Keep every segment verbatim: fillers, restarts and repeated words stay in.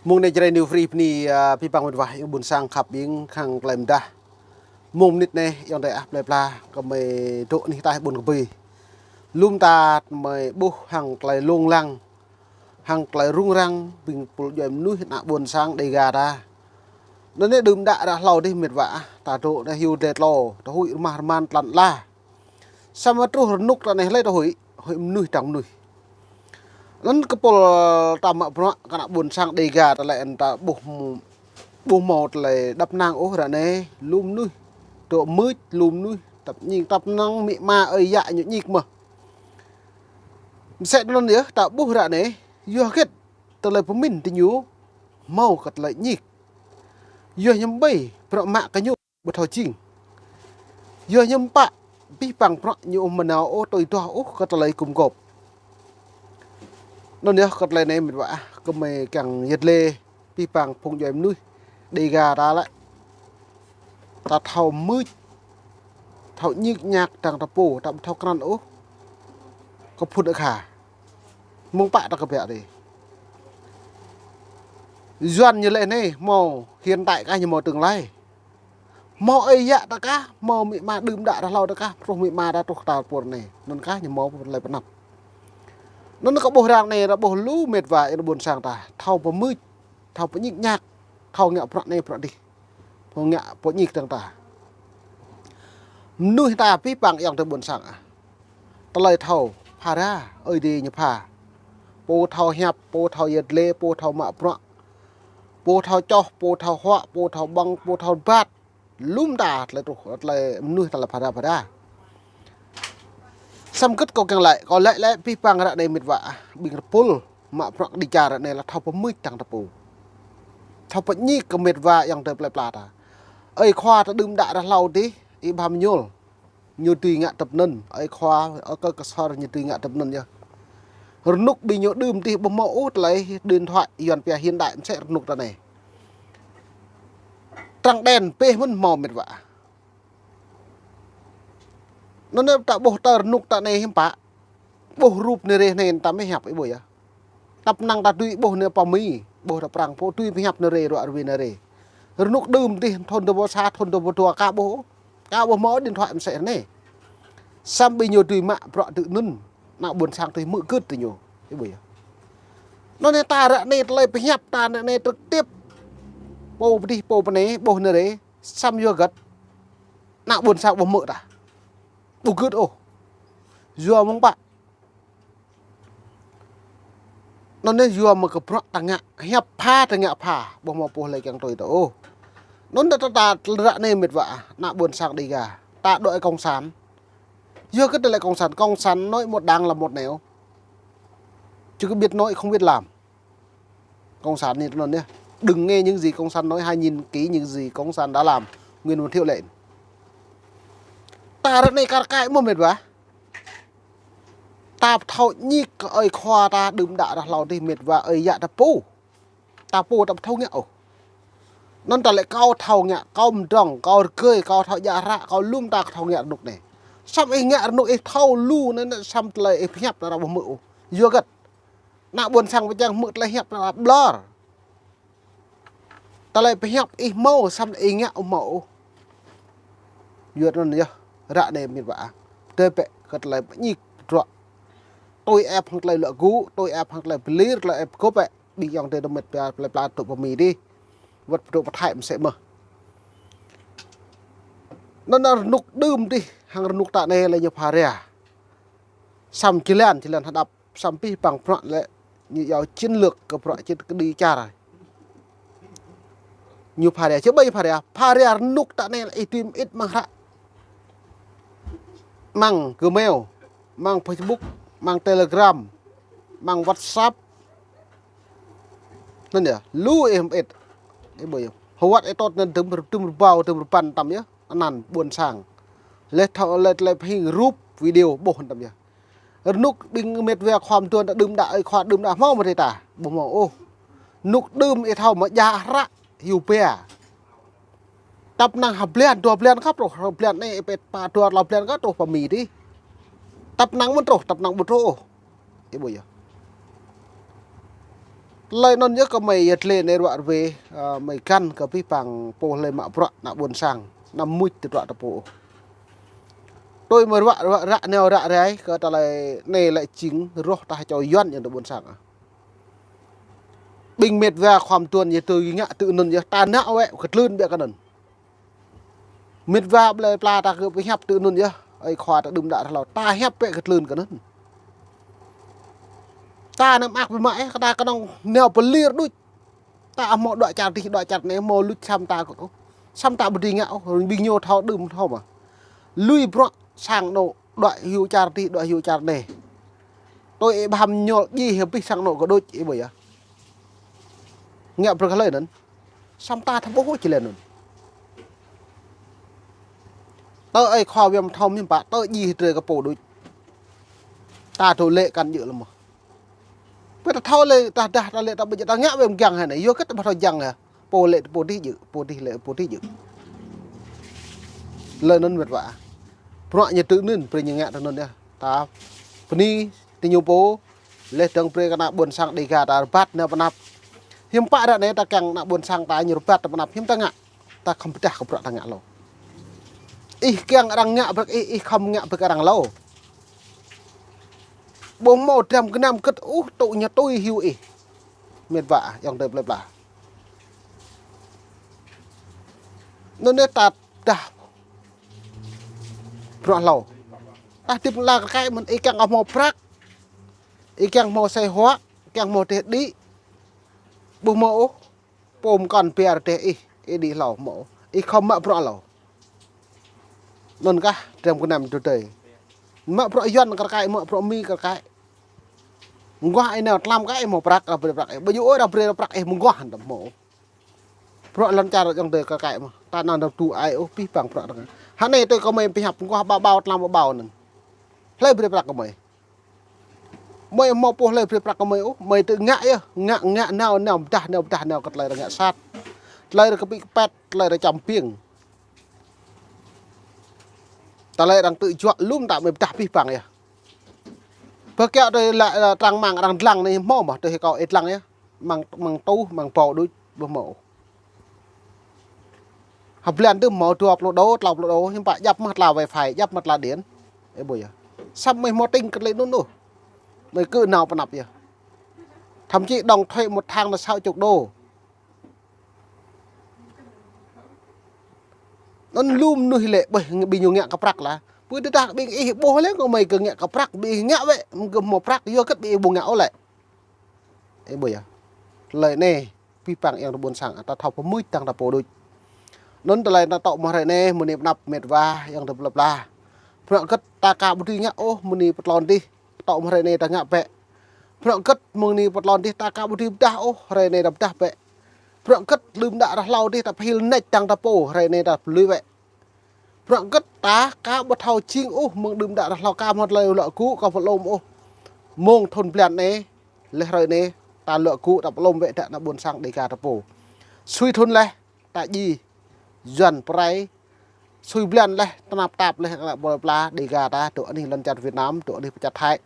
Mông anai Jrai New Free bơni, a, abih bang met wa ƀôn sang khăp ƀing hăng tơlơi mơdah. Mông mơnit anai ayŏng adơi ah plơi pla, gơmơi dŏ anih ataih ƀôn kơbơi. Lŏm ta gơmơi ƀuh hăng tơlơi lông lăng, hăng tơlơi rŭng răng ƀing pul djuai mơnuih ană ƀôn sang Dêga ta. Anŭn anai đưm đă ră hlâo dih met wa ah, ta dŏ anai hyu dlai tlô, ta huĭ rơmah rơman tlan ala. Samơ̆ truh rơnŭk ta anai hlơi ta huĭ, huĭ mơnuih tang mơnuih. Anŭn kơ pul ta mă bruă kơ ană ƀôn sang Dêga ta lĕ ta ƀuh, ƀuh hmâo tơlơi đăp năng ôh ră anai, lu mơnuih dŏ mưč, lu mơnuih tăp ñik tăp năng, amĭ ama ơi yă ñu ñik mơ̆n. Mơsĕ anŭn yơh ta ƀuh ră anai, yua hơget tơlơi pơmĭn tơ ñu hmâo kơ tơlơi ñik. Yua hiư̆m ƀơi bruă mă kơ ñu ƀu thâo jing. Yua hiư̆m pă abih bang bruă ñu ƀu mơnao ôh, tui duah ôh kơ tơlơi gum gôp. Anŭn yơh kơ tơlơi anai met wa ah, gơmơi kiăng yet lĕ abih bang phung djuai mơnuih Dêga ta lĕ. Ta thâo mưč, thâo ñik ñak tang ta pô, ta ƀu thâo krăn ôh kơ phŭn akha. Mơ̆ng pă ta kơbiă dih. Yuan ñu lĕ anai, hmâo hiện tại kah ñu hmâo tương lai. Hmâo ơi yă ta kah, hmâo amĭ ama đưm đă ră hlâo ta kah, truh amĭ ama ta truh ta pô anai. Anŭn kah ñu hmâo tơlơi pơanăp. Anŭn kơ ƀuh ră anai, ta ƀuh lu met wa ayŏng ƀôn sang ta, thâo pơmưč, thâo pơñik ñak, thâo ngă bruă anai bruă dih. Thâo ngă pơñik tang ta. Mơnuih ta abih bang ayŏng adơi ƀôn sang ah. Tơlơi thâo phara, Ơi Adai ñu pha. Pô thâo hiăp, pô thâo yet lĕ, pô thâo mă bruă. Pô thâo čoh, pô thâo huă, pô thâo ƀơ̆ng, pô thâo rơbat. Lŏm ta tơlơi truh, tơlơi mơnuih ta lĕ phara phara. Samơ̆ kơ kâo kiăng laĭ, kâo laĭ lĕ abih bang ră anai met wa ah, ƀing rơpul mă bruă kơđi čar ră anai lĕ thâo pơmưč tang ta pô. Thâo pơñik kơ met wa ayŏng adơi plơi pla ta. Ơi khua ta đưm đă ră hlâo dih, ih ƀu hmâo ñul. Ñu dưi ngă tơpơnăn, ơi khua, ơi kơ kơsor ñu dưi ngă tơpơnăn yơh. Rơnŭk ƀing ñu đưm dih ƀu hmâo ôh tơlơi điện thoại yuan pia hiện đại mơsĕ rơnŭk ta anai. Trăng đèn peh mơ̆n hmâo met wa. Anŭn anai ta ƀuh tơ rơnŭk ta anai hiư̆m pă. Ƀuh rup nơrê anai ta mơ̆ hiăp ih ƀuh yơh. Tăp năng ta dưi ƀuh nơ̆ pơ Mi, ƀuh ta Prăng pô dưi pơhiăp nơrê ruă rơwe nơrê. Rơnŭk đưm dih thun dua rơbâo sa, thun dua rơbâo dua ka ƀuh. Ka ƀuh hmâo điện thoại mơsĕ anai. Samơ̆ ƀing ñu dưi mă bruă tui anŭn. Ană ƀôn sang tui hmư̆ gưt tui ñu. Ih ƀuh yơh. Anŭn anai ta ră anai tơlơi pơhiăp ta ră anai trực tiếp. Pô pơ dih pô pơ anai ƀuh nơrê. Samơ̆ yua hơget ană ƀôn sang ƀu hmư̆ ta. Ƀu gưt ôh. Yua mơ̆ng pă. Anŭn anai yua mơ̆ng kơ bruă ta ngă, hiăp pha ta ngă pha, ƀu hmâo pô hlơi kiăng tui ta ôh. Anŭn ta, ta, ta ră anai met wa, ană ƀôn sang Dêga, ta dŏ ơi cộng sản. Yua kơ tơlơi cộng sản, cộng sản nói một đằng làm một nẻo. Chứ cứ biết nói không biết làm. Cộng sản anai tơ anŭn yơh. Đừng nghe những gì cộng sản nói, hãy nhìn kỹ những gì cộng sản đã làm. Nguyên một Thiệu Lệnh. Ta ră anai kar kaĭ mơ̆ met wa. Ta thâo ñik kơ ơi khua ta đưm đă ră hlâo dih met wa ơi yă ta pô. Ta pô ta ƀu thâo ngă ôh. Anŭn ta lĕ kâo thâo ngă, kâo mơdrŏng, kâo rơgơi, kâo thâo djă hră, kâo lŏm ta thâo ngă rơnŭk anai. Samơ̆ ih ngă rơnŭk ih thâo lu anai, anai samơ̆ tơlơi ih pơhiăp ta ră ƀu hmư̆ ôh. Yua hơget. Ană ƀôn sang pơčang hmư̆ tơlơi hiăp ta ƀlŏr. Tơlơi pơhiăp ih hmâo samơ̆ ih ngă ƀu hmâo ôh. Yua anŭn yơh, ră anai met wa. Tơpă kơ tơlơi pơñik bruă. Tui ĕp hăng tơlơi luă gŭ, tui ĕp hăng tơlơi pơlir, tơlơi ĕp gôp ĕp. Ƀing ayŏng adơi tơ met pia plơi pla dŏ pơ Mi dih. Wơ̆t dŏ pơ Thái mơsĕ mơ̆n. Anŭn anai rơnŭk đưm dih, hăng rơnŭk ta anai lĕ ñu pha ria. Samơ̆ jơlan, jơlan hơđăp. Samơ̆ abih bang bruă lĕ ñu iâu chiến lược kơ bruă čit kơđi čar. Ñu pha ria, či ƀai pha ria, pha ria rơnŭk ta anai ih dưi mơit mơ̆ng hră. Mơ̆ng Gmail, mơ̆ng Facebook, mơ̆ng Telegram, mơ̆ng WhatsApp. Anŭn yơh, lu ih mơit. Ih ƀuh yơh. Hơwăt ih tŏt anŭn dơ̆m, dơ̆m rơbâo, dơ̆m rơbăn tăm yơh. Anăn ƀôn sang. Lĕ thâo, lĕ, lĕ phing rup video ƀuh tăm yơh. Rơnŭk ƀing met wa khua mơduôn ta đưm đă, ơi khua đưm đă hmâo mơ̆ rê ta. Ƀu hmâo ôh. Rơnŭk đưm ih thâo mơ̆ djă hră hyu pia. Tăp năng ha blan, dua blan khăp truh, ha blan anai ih pĕ pă dua tlâo blan kơ truh pơ Mi dih. Tăp năng mơ̆n truh, tăp năng ƀu truh ôh. Ih ƀuh yơh. Tơlơi anŭn yơh kơ mơi yơh tơlơi anai ruă rơwe, ơ, mơi găn kơ abih bang pô hlơi mă bruă ană ƀôn sang, anăm mŭt tơdruă tơpô. Tui mơi ruă, ruă, ră nao ră rai, kơ tơlơi anai lĕ jing rŏh tah čô Yuan yơh tơ ƀôn sang. Ƀing mĕt wa khŏm tuan yơh tui ngă tui anŭn yơh, ta nao wĕ kơ tlưn ƀiă kơ anŭn. Mĕt wa blơi pla ta kơ pơhiăp tui anŭn yơh, ơi khua ta đưm đă rơlâo, ta hiăp pĕ kơ tlưn kơ anŭn. Ta anăm mơak biă mă ih, kơ ta kơnơ̆ng nao pơlir đôč. Ta hmâo đuaĭ čar dih, đuaĭ čar anai, hmâo luč sam ta kơ ôh. Sam ta ƀu dưi ngă ôh, ƀing ñu thâo đưm thâo mơ̆. Lui bruă sang anŏ, đuaĭ hyu čar dih, đuaĭ hyu čar anai. Tui ih ƀham ñol djai hĭ abih sang anŏ kơ đôč, ih ƀuh yơh. Ngă brơi kơ hlơi anŭn. Sam ta thâo ƀuh ôh či lĕ anŭn. Tơ ơi khua viêm thom hiam pă, tơ djai hĭ drơi kơ pô đôč. Ta thâo lĕ kăn djơ̆ lơ̆m mơ̆. Pơ ta thâo lĕ, ta dah, ta lĕ, ta ƀu djơ̆, ta ngă wĕ mơ̆ng jăng hă anai. Yua kơ ta ƀu thâo jăng hă. Pô lĕ, pô dih djơ̆, pô dih lĕ, pô dih djơ̆. Lĕ anŭn mĕt wa. Bruă ñu tui anŭn, brơi ñu ngă tui anŭn yơh. Ta bơni tơ ñu pô, lĕ dơ̆ng brơi kơ ană ƀôn sang Dêga ta rơbat nao pơ anăp. Hiam pă ră anai ta kiăng ană ƀôn sang ta ñu rơbat ta pơ anăp, hiam ta ngă. Ta khŏm pơdah kơ bruă ta ngă hlâo. Ih kiăng arăng ngă brơi ih, ih khŏm ngă brơi kơ arăng hlâo. Ƀu hmâo dram gơnam gĕt ôh, tŭ ñu tui hyu ih. Mĕt wa, ayŏng adơi plơi pla. Anŭn yơh ta dah bruă hlâo. Ta hơdip lăng kơ kơi mơ̆n, ih kiăng hmâo prăk. Ih kiăng hmâo asơi huă, kiăng hmâo rơdêh đĭ. Ƀu hmâo ôh. Pô mơkŏn biă rơdêh ih, ih đĭ hlâo hmâo. Ih khŏm mă bruă hlâo. Anŭn kah dram gơnam tơdơi. Mă bruă Yuan kơ kơi, mă bruă Mi kơ kơi. Mơguah ih nao tlam kơi ih hmâo prăk, arăng brơi prăk ih. Ƀu djơ̆ ôh arăng brơi prăk ih mơguah anŭn mơ̆. Bruă lŏn čar ayŏng adơi kơ kơi mơ̆. Ta anăm tŭ ai ôh abih bang bruă arăng. Hă anai tui kơ mơi pơhiăp mơguah ƀaƀao tlam ƀaƀao anŭn. Hlơi brơi prăk kơ mơi. Mơi hmâo pô hlơi brơi prăk kơ mơi ôh, mơi tơ ngă yơh, ngă, ngă nao, nao pơdah, nao pơdah, nao kơ tơlơi arăng ngă sat. Tơlơi arăng kơpĭ kơpĕt, tơlơi arăng čăm ƀing. Tơlơi arăng tŭ juă lŏm ta mơi pơdah abih bang yơh. Bơ kiaŏ tui lĕ, lĕ trang mạng arăng dlăng anai hmâo mơ̆, tui hĭ kâo ih dlăng yơh. Mơ̆ng, mơ̆ng tuh, mơ̆ng pô đôč, ƀu hmâo. Hă blan tơ hmâo dua pluh đô, klâo pluh đô, hiam pă djăp mơ̆ tla wifi, djăp mơ̆ tla điện. Ih ƀuh yơh. Sam mơi hmâo tĭng kơ tơlơi anŭn ôh. Mơi kơ nao pơ anăp yơh. Thậm chí đóng thuế một tháng là sáu chục đô. Anŭn lŏm mơnuih lĕ, ƀơi ƀing ñu ngă kơ prăk lah. Pơ tơdah ƀing ih ƀuh lĕ, kơ mơi kơ ngă kơ prăk, ƀing ih ngă wĕ, kơ hmâo prăk, yua kơ ƀing ih ƀu ngă ôh lĕ. Ih ƀuh yơh. Tơlơi anai, abih bang ayŏng adơi ƀôn sang, ta thâo pơmŭt tăng ta pô đôč. Anŭn tơlơi ta tŏ mơ̆ hrơi anai, mơ̆ng anai pơ anăp mĕt wa, ayŏng adơi plơi pla. Bruă hơgĕt ta aka ƀu dưi ngă ôh, mơ̆ng anai pơ tlôn dih, tŏ mơ̆ hrơi anai ta ngă bĕ. Bruă hơgĕt mơ̆ng anai pơ tlôn dih ta aka ƀu dưi pơdah ôh, hrơi anai ta pơdah bĕ. Bruă hơgĕt đưm đă ră hlâo dih ta pơhil nač tăng ta pô, hrơi anai ta pơlui bĕ. Bruă hơgĕt ta aka ƀu thâo jing ôh, mơ̆ng đưm đă ră hlâo aka hmâo tơlơi luă gŭ aka pơlom ôh. Mơ̆ng thŭn blan anai, lĕ hrơi anai, ta luă gŭ ta pơlom bĕ dah ană ƀôn sang Dêga ta pô. Sui thŭn leh, ta djai, Yuan pơrai, sui blan leh, tơnap tap leh, ană plơi pla Dêga ta, dŏ anih lŏn čar Việt Nam, dŏ anih pơ čar Thái,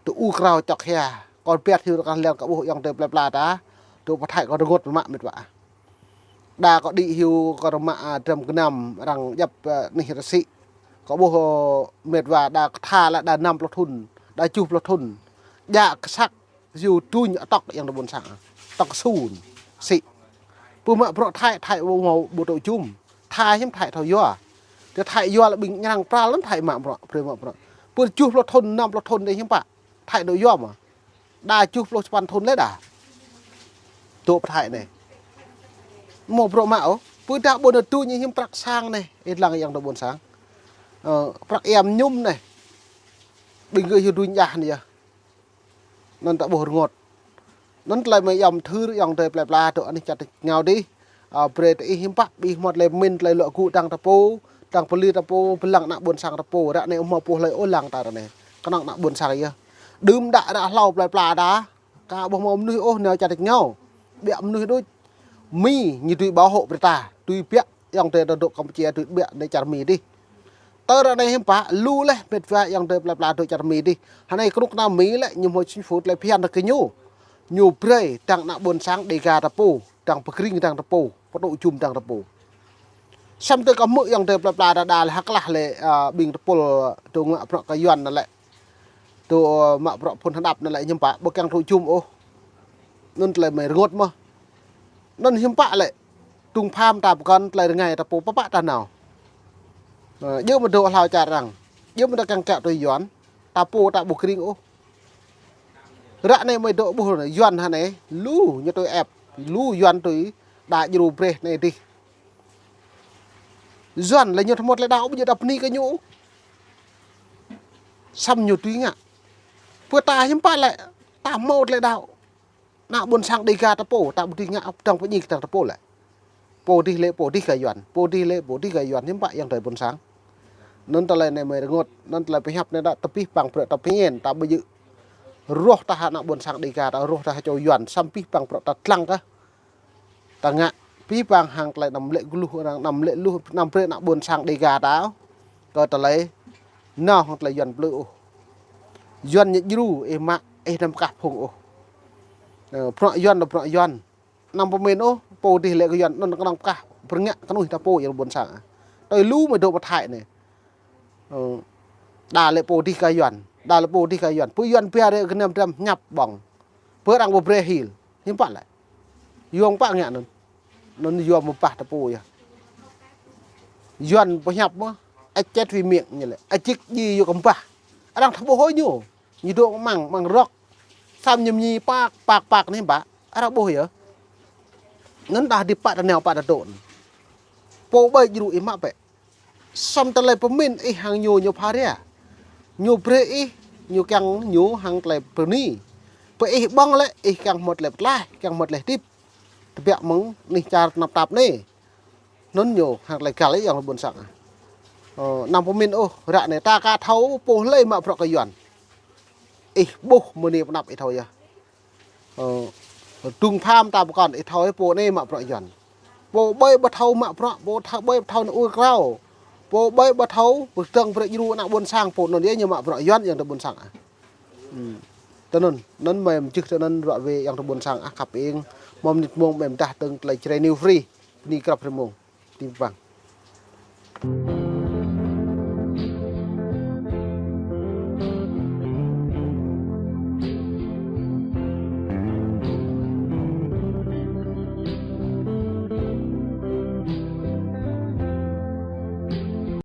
dŏ ur krao čŏk hia, kâo rơbat hyu kơ lăng kơ ƀuh ayŏng adơi plơi pla ta, dŏ pơ Thái kâo rơngot mă mĕt wa. Đa kâo đĭ hyu kâo rơmă, a, dram gơnam arăng djăp, a, anih rơsĭ. Kâo ƀuh, ơ, mĕt wa đa kơ tha lĕ đa năm pluh thŭn, đa tơjuh pluh thŭn. Djă kơsăk hyu tuñ atŏk ayŏng adơi ƀôn sang. Atŏk kơsun. Sĭ. Pơ mă bruă Thái, Thái ƀu hmâo ƀu tŭ jum. Tha hiam Thái thâo yua. Tơ Thái yua lĕ ƀing ñrăng pral lăm Thái mă bruă, brơi mă bruă. Pơ tơjuh pluh thŭn, năm pluh thŭn dih hiam pă. Thái dŏ yua mơ̆. Đa tơjuh pluh sapăn thŭn leh đa. Dŏ pơ Thái anai. Hmâo bruă mă ôh. Pơ dah ƀôn dŏ tuñ hiam prăk sang anai. Ih lăng ayŏng adơi ƀôn sang. Ơ, prăk ia mơñum anai. Ƀing gơ̆ hyu tuñ djah anai yơh. Anŭn ta ƀuh rơngot. Anŭn tơlơi mơi yom thưr ayŏng adơi plơi pla dŏ anih čar tač rơngiao dih. A, brơi tơ ih hiam pă, ƀing ih hmâo tơlơi pơmĭn tơlơi luă gŭ tăng ta pô, tăng pơlir ta pô, pơlăng ană ƀôn sang ta pô. Ră anai ƀu hmâo pô hlơi ôh lăng ta ră anai. Kơnơ̆ng ană ƀôn sang yơh. Đưm đă ră hlâo plơi pla ta. Aka ƀu hmâo mơnuih ôh nao čar tač rơngiao. Ƀiă mơnuih đôč. Mi ñu dưi bảo hộ brơi ta. Dưi biă ayŏng adơi ta dŏ Campuchia dưi biă anai čar Mi dih. Tơ ră anai hiư̆m pă, lu leh mĕt wa ayŏng adơi plơi pla dŏ čar Mi dih. Hơnai kơnuk kơna Mi lĕ ñu hmâo chính phủ tơlơi phiăn kơ ñu. Ñu brơi dăng ană ƀôn sang Dêga ta pô, dăng pơgring dăng ta pô, pơtŭ jum dăng ta pô. Samơ̆ tơ kơ hmư̆ yŏng tơ plơi pla đa đa lĕ hơklah lĕ, a, ƀing tơpul tơ ngă bruă kơ Yuan anŭn lĕ. Tơ, a, mă bruă phŭn hơđăp anŭn lĕ hiư̆m pă, ƀu kiăng tŭ jum ôh. Anŭn tơlơi mơi rơngot mơ̆n. Anŭn hiư̆m pă lĕ, tŭng pham ta pơkŏn tơlơi rơngai ta pô pơpă ta nao. A, djơ̆ mơ̆ dŏ hlâo čar arăng. Djơ̆ mơ̆ ta kiăng kiaŏ tui Yuan. Ta pô ta ƀu gring ôh. Ră anai mơi dŏ ƀuh anai, Yuan hă anai, lu ñu tui ĕp, lu Yuan tui đa djru brơi anai dih. Yuan lĕ ñu tơmŏt lĕ đaŏ ƀu djơ̆ ta bơni kơ ñu. Samơ̆ ñu tui ngă. Pơ ta hiư̆m pă lĕ, ta hmâo tơlơi đaŏ. Ană ƀôn sang Dêga ta pô, ta ƀu tui ngă, dăng pơñi kơ dăng ta pô lĕ. Pô dih lĕ, pô dih kơ Yuan. Pô dih lĕ, pô dih kơ Yuan. Hiư̆m pă yŏng tơ ƀôn sang. Anŭn tơlơi anai mơi rơngot, anŭn tơlơi pơhiăp anai đa tơpih păng bruă ta pơñen, ta ƀu djơ̆. Rŏh ta hă ană ƀôn sang Dêga ta, rŏh ta hă čô Yuan, samơ̆ pih păng bruă ta tlăng kơ. Ta ngă, pih păng hăng tơlơi anăm lĕ gluh arăng, anăm lĕ luh, anăm brơi ană ƀôn sang Dêga ta. Kơ tơlơi, nao hăng tơlơi Yuan plư ôh. Yuan ñu djru, ih mă, ih anăm pơkah phung ôh. Ơ, bruă Yuan lĕ bruă Yuan. Anăm pơmĭn ôh, pô dih lĕ kơ Yuan, anŭn kơnơ̆ng pơkah, pơrơngă kơnuih ta pô yŏng ƀôn sang. Tui lu mơi dŏ pơ Thái anai. Ơ, đa lĕ pô dih kơ Yuan, đa lĕ pô dih kơ Yuan. Pơ Yuan pia rĕ gơnam dram ñăp ƀơ̆ng. Pơ arăng pơbrơi hil, hiư̆m pă lĕ. Yua pă ngă anŭn. Anŭn yua mơ̆ pah ta pô yơh. Yuan pơhiăp mơ̆, ĕč čet vi miệng ñu lĕ. Ĕč čik ji yua kơ ƀah. Arăng thâo ƀuh hơi ñu. Ñu dŏ măng, măng rŏk. Samơ̆ ñu mơñi pak, pak, pak anai ƀă. Arăng ƀuh yơh. Anŭn đa dih pă ta nao pă ta dŏ. Pô ƀai djru ih mă pĕ. Samơ̆ tơlơi pơmĭn ih hăng ñu ñu pha ria. Ñu brơi ih, ñu kiăng ñu hăng tơlơi bơni. Pơ ih ƀơ̆ng lĕ, ih kiăng hmâo tơlơi pơtlaih, kiăng hmâo tơlơi hơdip. Tơbiă mơ̆ng anih čar tơnap tap anai. Anŭn ñu hăng tơlơi găl ih yŏng tơ ƀôn sang. Ơ, anăm pơmĭn ôh, ră anai ta ka thâo pô hlơi mă bruă kơ Yuan. Ih ƀuh mơ̆ng anai pơnăp ih thâo yơh. Ơ, tŭng pham ta pơkŏn ih thâo pô anai mă bruă Yuan. Pô ƀai ƀu thâo mă bruă, pô thâo ƀai ƀu thâo nao ur krao. Pô ƀai ƀu thâo pơdơ̆ng brơi djru ană ƀôn sang, pô anŭn yơh ñu mă bruă Yuan yŏng tơ ƀôn sang. Ơ. Tơ anŭn, anŭn mơi mơčih tơ anŭn ruă wê yŏng tơ ƀôn sang ah khăp ing. Mơ̆ng mơnit mông mơi mơdah tơ̆ng tơlơi Jrai New Free. Bơni krăp rơmông. Tim păng.